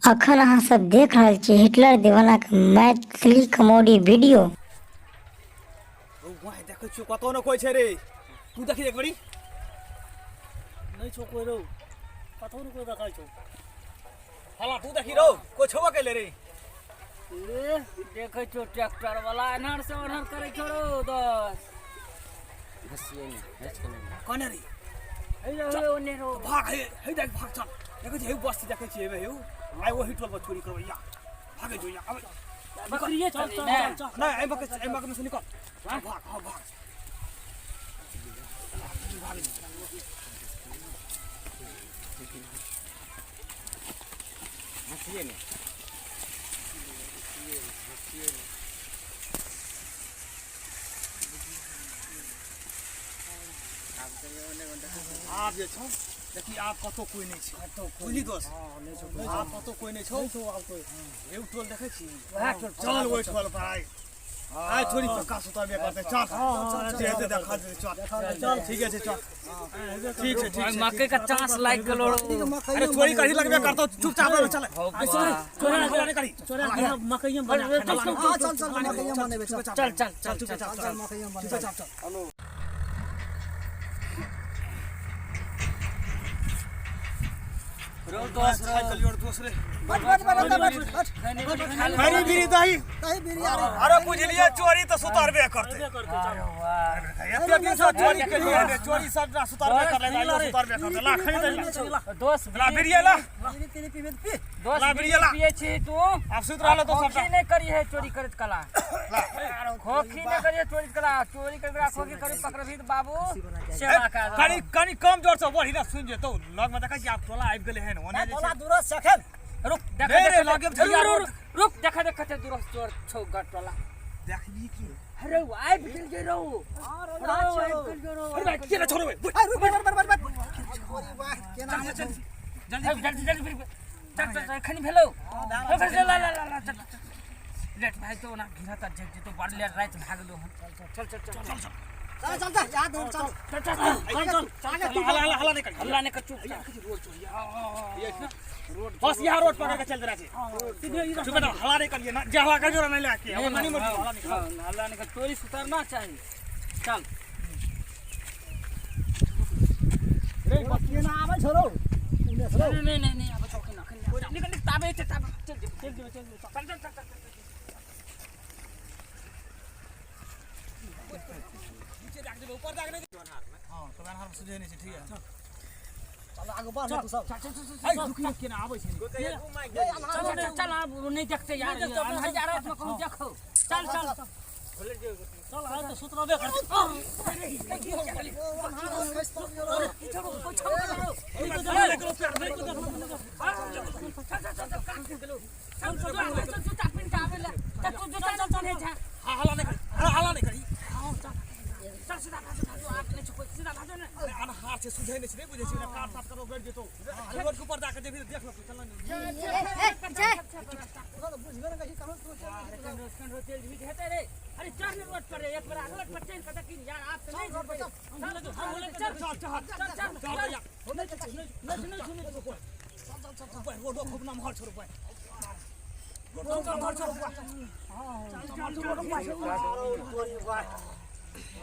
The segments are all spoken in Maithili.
अखन अहाँ सब देख रहल छी हिटलर दीवाना के मैथिली कॉमेडी वीडियो। वहाँ देखै छियौ कतौ ने कोइ छै रे, तू देखी एक बेरी। नहीं छौ कोइ रौ, कतौ ने कोइ देखै छौ। हला तू देखी रौ, कोइ छौ अकेले रे? ए देखै छौ ट्रैक्टर वाला एनहर से ओनहर करै छौ रौ दस। कने रे? हे रे ओने रौ। भाग हे, हे देख भाग चल। देखै छी हे बस्ती देखै छी हे, आइ ओही टोल पर चोरी करबै या। भागै जो या आबै। बकरिए चल चल चल चल चल। नहि, एहि मके एहि मके में से निकल। चल भाग, हाँ भाग। आब जे छौ देखी आब कतौ कोइ नहि छै, बुझली दोस्त? आब कतौ कोइ नहि छौ। आब कोइ हे टोल देखै छी? वएह टोल। चल ओहि टोल पर आइ आइ थोड़ी पक्का सुतबे करतै। चल जे हेतै देखल जेतै। चल चल ठीके छै, चल ठीक छै, ठीक छै। मकई का चांस लागि गेलो रौ। अरे चोरी करी लगबे करतौ, चुपचाप रह चल। चोरा हल्ला नहि करी। चोरा मकइये बना। चल चल हाँ चल चल, मकइया बनेबै चल। चल चल चल चुपचाप चल, मकइया बनेबै। चुपचाप चल। रौ दोस्त रौ। खाइ गेलियौ रे दोस्त रे। बैठ बैठ बैठ अंदर बैठ बैठ। खैरी बीड़ी दही। दही बीड़ी आरे। अरे बुझलियै चोरी तऽ सुतरबे करतै। एते दिन से चोरी केलियै रे, चोरी सबटा सुतरबे करलै, आइयो सुतरबे करतै। ला खैरी दही ला। दोस्त ला बीड़िया ला। बीड़ी तीड़ी पीबे तऽ पी। दोस्त ला बीड़िया ला। पिए छी तू। आब सुति रहल तो सबटा। खोखी नहीं करी है चोरी करत कला। खोखी नहीं करी है चोरी कला, चोरी कर खोखी करी पकड़बी तऽ बाबू सेवा कर। कनि कनि कम जोर से बोल, ना सुन जेतौ। लग में देखै छी आब टोला आबि गेलै हन ओने जे टोला छै। दूर से खेल। रुक देख रे रे, देख लगे में छै रुक यार। रुक रुक देख देख कते दूर से चोर छौ गट टोला। देखबी की? अरे आबि गेल जे रौ। रौ आबि गेल जे रौ। अरे भाई केना छोड़बै? ए रुक बैठ बैठ बैठ बैठ। गोरी वाह केना जल्दी चल जल्दी। जल्दी जल्दी फिर चल चल चल खनी भेलौ। चल चल ला ला ला चल चल। लेट भाई तो ना घिरा त जे तो बड़ लेट रात भाग लो हम। चल चल चल चल चल चल चल चल याद चल चल चल चल चल आगे तू। हल्ला हल्ला हल्ला नहीं करी। हल्ला नहीं कर, चुप। रोड चोरिया बस यहाँ रोड पकड़ के चल देना चाहिए। चुप बेटा, हल्ला नहीं करिए ना, जे हल्ला करियो नहीं लाके अब नहीं मर हल्ला नहीं करो। हल्ला नहीं कर, चोरी सुधारना चाहिए। चल रे बस केना आबै छौ रौ? उने से रौ। नहीं नहीं नहीं अब चौकी ना निकल निकल ताबे ताबे चल चल चल चल चल चल चल चल। नीचे देख देबे ऊपर देख नहीं। हां तो अन्हार में सुझे नहीं छै। ठीक है चल आगू बढ़ तू सब। चल चल चल ए रुकी केना आबै छै? चल चल चल अब नहीं देखते यार, अन्हार जा रहा है इसमें कहूं देखो। चल चल चल आइ तऽ सुतरबे करतै। हां हल्ला नहीं करी, हल्ला नहीं करी। अरे अन्हार छै सुझे नहीं छै, नहीं बुझै छै ना। कार साफ करो बैठ जेतौ। रोड के ऊपर जाके जेबही देख लतौ। चल ना। अरे चल रोड पर एक बार रोड पर चल के देखी यार आप तो नहीं चल चल चल चल चल चल भैया। नहीं नहीं सुन चल चल चल रोड खूब नमहर छोड़ ऊपर, रोड खूब नमहर छोड़ ऊपर। गोरी वाह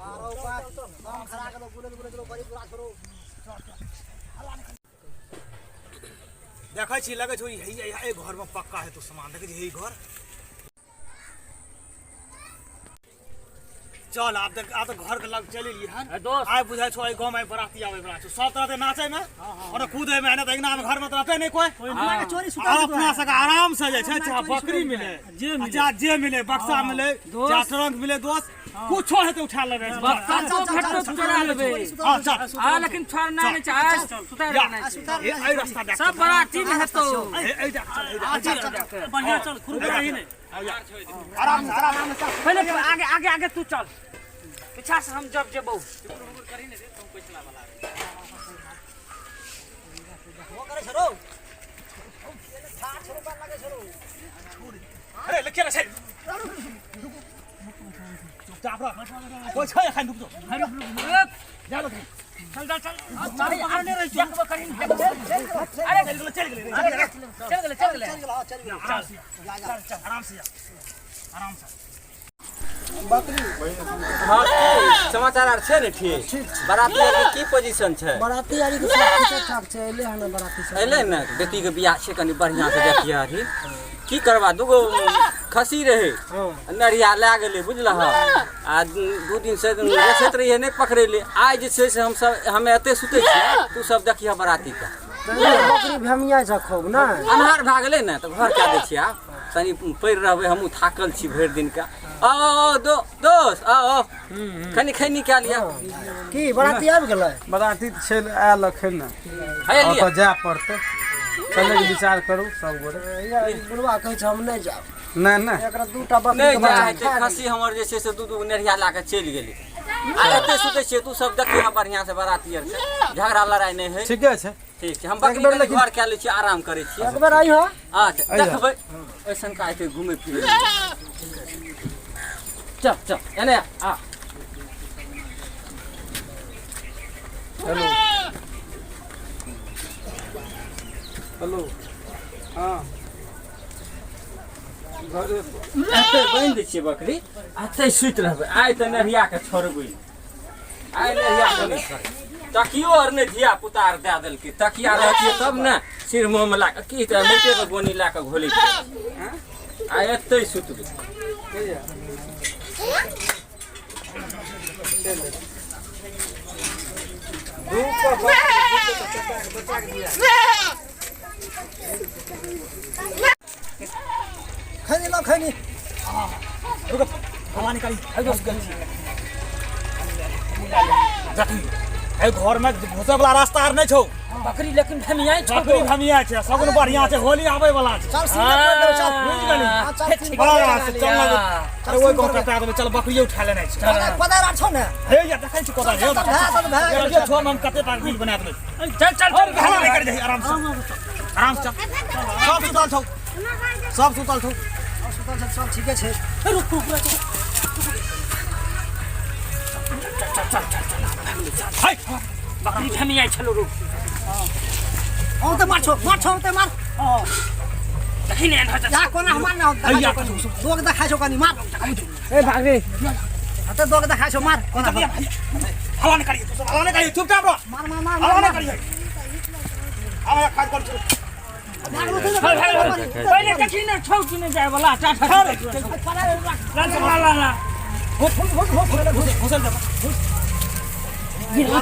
आरो वाह हम खड़ा गेलो बुले बुले गेलो बड़ी बुरा छोड़ो। देखै छी लगै छौ एहि घर में पक्का हेतौ सामान। देखै छी एहि घर। चल आब देख, आब तऽ घर के लग चलि एलियै हन। दोस्त आइ बुझाइ छौ एहि गाँव में बराती आबै बला छौ। सब तरह नाचै में और कूदै में, नहि तऽ अङ्गना में घर में तऽ रहतै नहि कोइ। चोरी और अपना सबके आराम से जे छै चाहे बकरी मिले चाहे जे मिले, बक्सा मिले चाहे ट्रंक मिले, दोस्त कुछो हेतै उठा लेबै। बक्सा तो भेटतो चोरा लेबै। हां चल। आ लेकिन छोड़ना नहीं चाहे, सुतार नहीं। एहि रास्ता देख सब बराती में हेतो। एहि देख चल, एहि देख। बढ़िया चल खुरपी रही नहीं। आराम से आराम से। पहले आगे आगे आगे तू चल, पीछा से हम जब जेबौ। वो करे छौ रौ। ठाड़ छोड़ो बार लागे छौ रौ। अरे लखिया छै चुपचाप रह, कोइ छै एखन? रुक जो। रुक जा लग। चल चल चल। देखबो करी अरे चल गेलै, चल गेलै, चल गेलै चल गेलै। चलि गेल, हँ, चलि गेल। आराम से जा, जा। चल, आराम से जा, आराम से। हँ, की समाचार आर छै ने? ठीक। बराती आरके की पोजीशन छै? बराती आरी के सब ठीके ठाक छै, एलै हन बराती सब। अयलै ने? बेटीके बियाह छै, कनि बढ़िआँ से देखिए हरी की करबा। दूगो खसी रहै, नरिया लए गेलै, बुझलह? आ 2 दिन से देखैत रहियै, नहि पकड़ेलै। आइ जे छै से हमसब हमे एते सुतै छियै, तू सब देखिह बरातीके। बकरी भेमिया छै खूब ने। अन्हार भए गेलै ने तऽ घर कए दै छियै। आब तनी पड़ि रहबै, हमहूँ थाकल छी भरि दिनके। आओ आओ दो दोस्त, आओ आओ, कनि खैनी कए लिअ। की बराती आबि गेलै? बराती तऽ छै आयल अखन ने। हे लिअ। ओतऽ जाय पड़तै, चलैके विचार करू सब गोरे। ई बुढ़वा कहै छै हम नहि जायब। नहि नहि। एकरा दूटा बकरी नहि के जा बच्चा हेतै। खसी हमर जे छै से दू दू गो नेढ़िया लए कऽ चलि गेलै। आ एते सुतै छियै, तू सब देखियौ बढ़िआँ से, बराती आर छै, झगड़ा लड़ाइ नहि होइ। ठीके छै। ठीक छै, हम बकरी एक बेर कनि लेकिन- घर कए लै छियै, आराम करै छियै। एक बेर आइहो। अच्छा। अइहऽ। देखबै, ऐसन का हेतै घुमै फिरै लए। चल चल, एने आ। हेलो हेलो, हँ, घरे पर। एते बान्हि दै छियै बकरी, एते सुति रहबै। आइ तऽ नरिया के छोड़बै, आइ नरिया के नहि छोड़बै। तकियो आर नहि धिया पुता आर दए देलकै। तकिया रहतियै तब ने सिर मुँहमे लए कऽ की तऽ माटिके गोनी लए कऽ घोलै। आइ एते सुतबै। कहिया? धूप पर बच्चा के दिया। खैनी लो, खैनी। रुक, हवा निकाली। है दोस्त, गेल छी। देखी, है घर में घुसे वाला रास्ता आर नहि छौ। बकरी लेकिन भेमियाइ छौ। बकरी भमिया छै, सगुन बढ़िया छै, होली आबै वाला छै। चल, सीन कर देबै, चल। बुझि गेली? हाँ, चल, सीन कर बस, देबै। चल ना। अरे ओहि गाँव टपा देबै, चल, बकरिये उठा लेनाइ छै। पदार पदार आर छौ ने? हे यार, देखै छी कोदार, हे। चल, भए चल, भए गेल। ये छो, हम कते टाका बिल बना देबै। चल चल चल। हल्ला नहि कर जाही, आराम से, आराम से चल। सब सुतल छौ, सब सुतल छौ। सुतल छै, सब ठीके छै। रुक रुक रुक। है। बकरी भेमियाइ छलो, रुक। औ तऽ मार छौ, मार छौ, तऽ मार। देखी ने एन्हर। जा, कोना मार ने, हैया। देखा छौ कनी। दोग देखा छौ कनी, मार। ए भाग रे। तऽ दोग देखा छौ, मार कोना। हल्ला नहि करियै, तू सब हल्ला नहि करियै, चुपचाप रह। मार मार मार। हल्ला मार। नहि करियै। आब काज कर, चल। पहिले देखी ने छौ कि नहि जाय वाला। चल चल ला ला ला ला। घुस घुस घुस घुस, घुसल जा।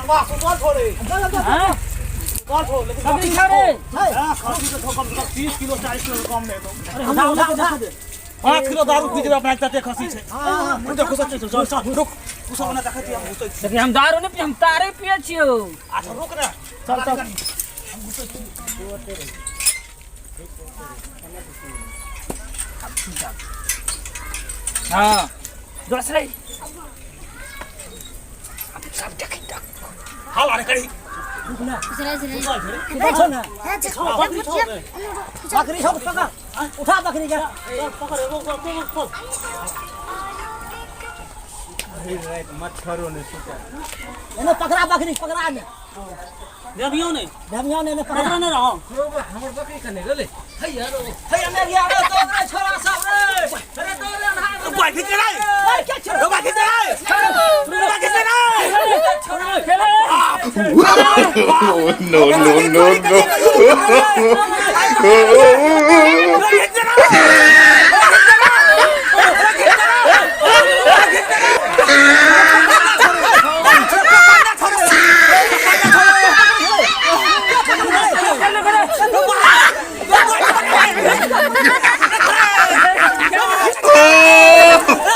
वाह, सुतल छोड़े। हां। सुतल छौ, लेकिन बकरी छौ रे। हाँ, खसी के छौ, कम से कम 30 किलो 40 किलो से कम नहीं तो। अरे हमरा उठा उठा दे। 5 किलो दारू पी जेबै अपना, तते खसी छै। रुक जा, घुसल चल चल चल, रुक। तू सब ओना देखै छी, हम घुसै छी। देखी, हम दारू नहि पी, हम तारे पिए छियौ। अच्छा, रुक ने। चल चल, हम घुसै छी। हाँ दोस रे, सब देखी तक। हल्ला नहि करी। सुतल छौ ने? बकरी छौ, पकड़, उठा बकरी के। पकड़ एगो, पकड़ पकड़। भरि राति मच्छरो नहि सुतल। एने पकड़ा, बकरी पकड़ा ने। भेमियो नहि। भेमिया ने, एने पकड़ा। पकड़ा नहि रहो। हमर बकरी कने गेलै? हैया रो, हैया नरिया रे, दौड़ रे छोरा सब रे, अरे दौड़ रे अन्हार। बाइक खींच रे, बाइक खींच रे, बाइक खींच रे। No, no, no, no.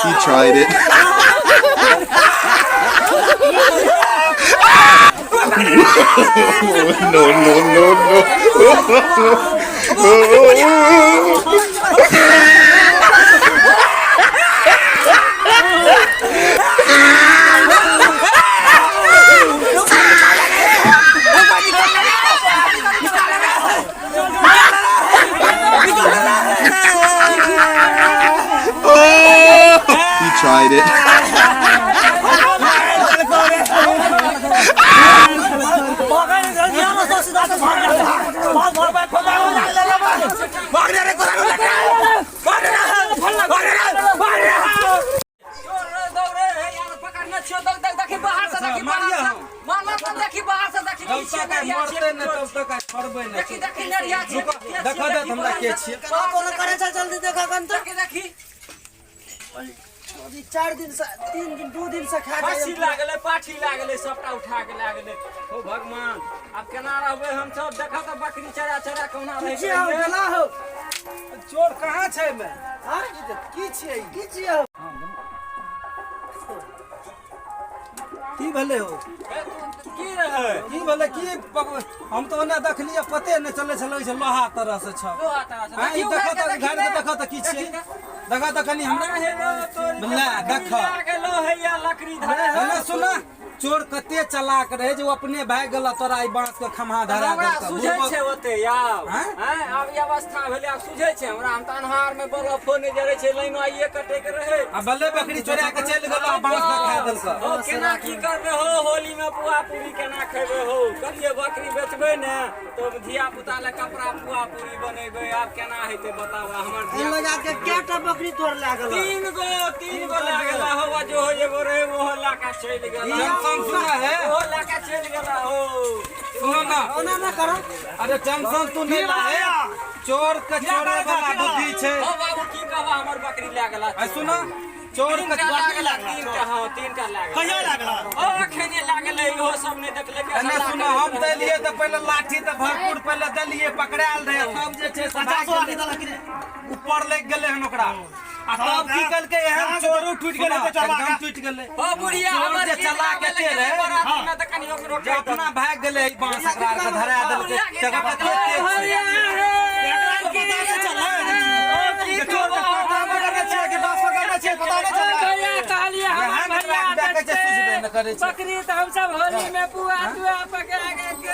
He tried it. No, no, no, no. He tried it. जब तक आइ मरतै नहि तब तक आइ छोड़बै नहि। देखी देखी नरिया छियै। रुको, देखऽ दे हमरा के छियै। कोना करे छै जल्दी देखा कन तो। देखी देखी। अभी 4 दिन से 3 दिन 2 दिन से खा पाछी जाए। लागलै, पाछी लागलै, सबटा उठा के लागलै। हो भगवान, आब केना रहबै हमसब? देखऽ तऽ बकरी चरा चरा कोना रहि की हो गेला हो? चोर कहाँ छै एहिमे? हां की छियै? की छियै हो? की भेलै हो? की रहै? की भेलै? की हम तऽ ओना देखलियै पते नहि चलै छलै छै लोहा तरह से छौ। लोहा तरह से। हाँ, ई देखऽ तऽ घारि के देखऽ तऽ की छियै? देखऽ तऽ कनि हमरा। ले देखऽ। लकड़ी धरे। एने सुन, चोर कते चलाक रहे जे ओ अपने भागि गेल तोरा ई बांस के खम्हा धरा हमरा देलकौ। सुझै छै ओते आब। हाँ? हैं, आब ई अवस्था भेलै, आब सुझै छै हमरा। हम तऽ अन्हार मे बल्बो नहि जरै छै, लाइनो आइए कटे के रहै। आ बल्ले बकरी चोरा के चलि गेल आ बांस देखा देलकौ। हो केना की करबै हो? होली मे पुआ पूरी केना खेबै हो? कहलियै बकरी बेचबै ने तऽ धिया पुता लए कपड़ा पुआ पूरी बनेबै। आब केना हेतै बताबऽ हमर धिया लगा के केटा बकरी तोड़ लागल? तीन गो लागल हो। जो हो एगो रहे ओहो लऽ के चलि गेल। टेंशन सुना है? ओहो लऽ के चलि गेल हो। सुनो ना, ओना ना करो। अरे टेंशन तू नहीं ला, चोर के चोरे वाला बुद्धि छै। हो बाबू, की कहबा, हमर बकरी लए गेला। आ सुनो, चोर के तीनटा लागल, तीनटा, हँ तीनटा लागल। कहिया लागल? ओ अखने लागल, इहो सब नहि देखलकै। एने सुनो, हम देलियै तऽ पहिले लाठी तऽ भरपूर पहिले देलियै, पकड़ायल रहे तब जे छै से भागि 50 गेलै। लाठी देलक रे? ऊपर लागि गेलै हन ओकरा आ तब की केलकै एहन चोरो टूटि गेलै सुनो, तऽ चला एकदम टूटि गेलै। ओ बुढ़िया चोर हमर जे गीत चला के गाबै ते लए रहे, बराती मे तऽ कनि ओकरो जे अपना भागि गेलै, ई बांस एकरा आर के धरा देलकै। तकर कते तेज छै। एकरा तऽ पता नहि चललै जे चोर के पता पकड़ने छियै कि बाँस पकड़ने छियै, पता नहि चललै। भैया कहलियै हमर एहन भैया राख दए के जे सुझबे नहि करै छै। बकरी तऽ हमसब होली में पुआ तुआ पका के की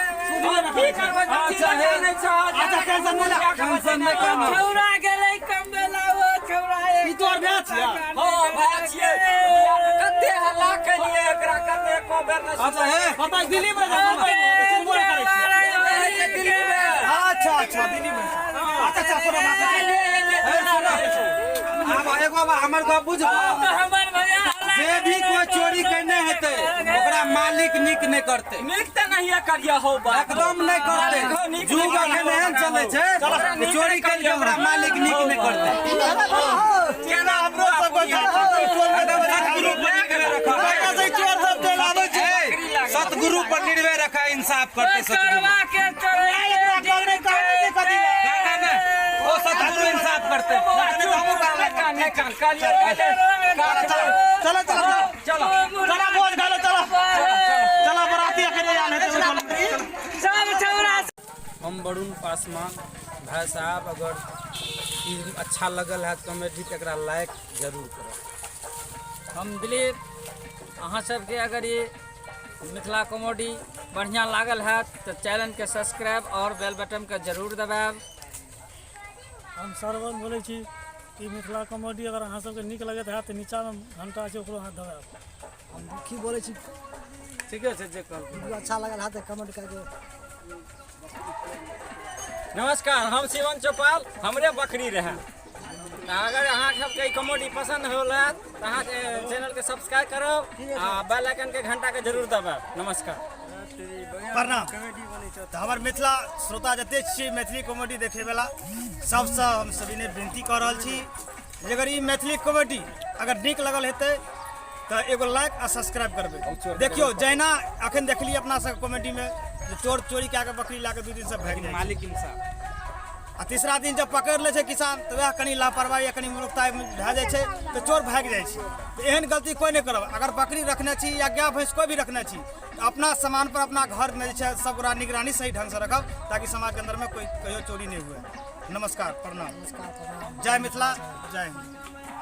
करबै? अच्छा, हे। नहि छह। अच्छा, टेंशन नहि ले। टेंशन नहि करना। छौड़ा गेलै कमबेला, ओ छौड़ा ई तोहर भाय छियै? हँ भाय छियै। कते हल्ला केलियै एकरा, कते एको बेर नहि। अच्छा हे, पता दिल्ली मे सुनबो नहि करै छियै। रहै छै दिल्ली मे। अच्छा अच्छा, दिल्ली मे। अच्छा अच्छा, कोनो बात नहि। हे सुनो, आब एगो बात हमर गप बुझबो। हमर भैया हल्ला जे भी कोई चोरी केने हेतै ओकरा मालिक नीक नहि करतै। नीक तऽ नहिये करिया हो बात। एकदम नहि करतै। नीक जुग अखन एहन चलै छै जे चोरी करिके ओकरा मालिक नीक नहि करतै। केना हमरो सब के एकदम सतगुरु पर निर्भय रखऽ। से चोर सब चलि आबै छै। ए, सतगुरु पर निर्भय रखऽ, इंसाफ करतै सतगुरु। चोरवा के चोरै एकरा कहने कहने जे कथी लए? ना ना ना, ओ सतगुरु इंसाफ करतै। नहि कान कहलियै चलो चलो चलो चलो, भोज खा लो, चलो चलो, बराती अखन आयल हेतै ओहि टोल। सब छौड़ा। हम वरुण पासवान। भाई साहब, अगर ई अच्छा लगल है कॉमेडी तऽ एकरा लाइक जरूर करब। हम दिलीप, अहाँ सबके अगर ये मिथिला कॉमेडी बढ़िआँ लागल हैत तऽ चैनलके सब्सक्राइब और बेल बटनके जरूर दबायब। हम सरवन बोलै छी कि मिथिला कॉमेडी अगर अहाँ सबके नीक लगैत हैत तऽ नीचाँमे घण्टा छै, ओकरो अहाँ दबायब। हम दुखी बोलै छी। ठीके छै जे कहल। वीडियो अच्छा लागल है तऽ कमेंट करके। नमस्कार, हम शिवन चौपाल। हमरे बकरी रहे। तऽ अगर अहाँ सबके ई कॉमेडी पसंद होल हैत तऽ अहाँ चैनलके सब्सक्राइब करब आ बेल आइकनके घंटाके जरूर दबायब। नमस्कार। प्रणाम। तऽ हमर मिथिला श्रोता जतेक छियै, मैथिली कॉमेडी देखैवला सबसँ हम सविनय विनती कऽ रहल छी जे अगर ई मैथिली कॉमेडी अगर नीक लगल हेतै तऽ एगो लाइक आ सब्सक्राइब करबै। देखियौ, जहिना अखन देखलियै अपना सब कॉमेडीमे जे चोर चोरी कए कऽ बकरी लए कऽ 2 दिनसँ भागि जाइ छै। मालिक इंसाफ। आ तीसरा दिन जब पकड़ि लै छै किसान तऽ वएह कनि लापरवाही या कनि मूर्खता भए जाइ छै तऽ चोर भागि जाइ छै। तऽ एहन गलती कोइ नहि करब। अगर बकरी रखने छी या गाय भैंस कोइ भी रखने छी तऽ अपना सामान पर अपना घरमे जे छै सब गोरा निगरानी सही ढङ्गसँ रखब ताकि समाजके अन्दरमे कोइ कहियो चोरी नहि हुए। नमस्कार, प्रणाम। नमस्कार, प्रणाम। जय मिथिला, जय हिन्द।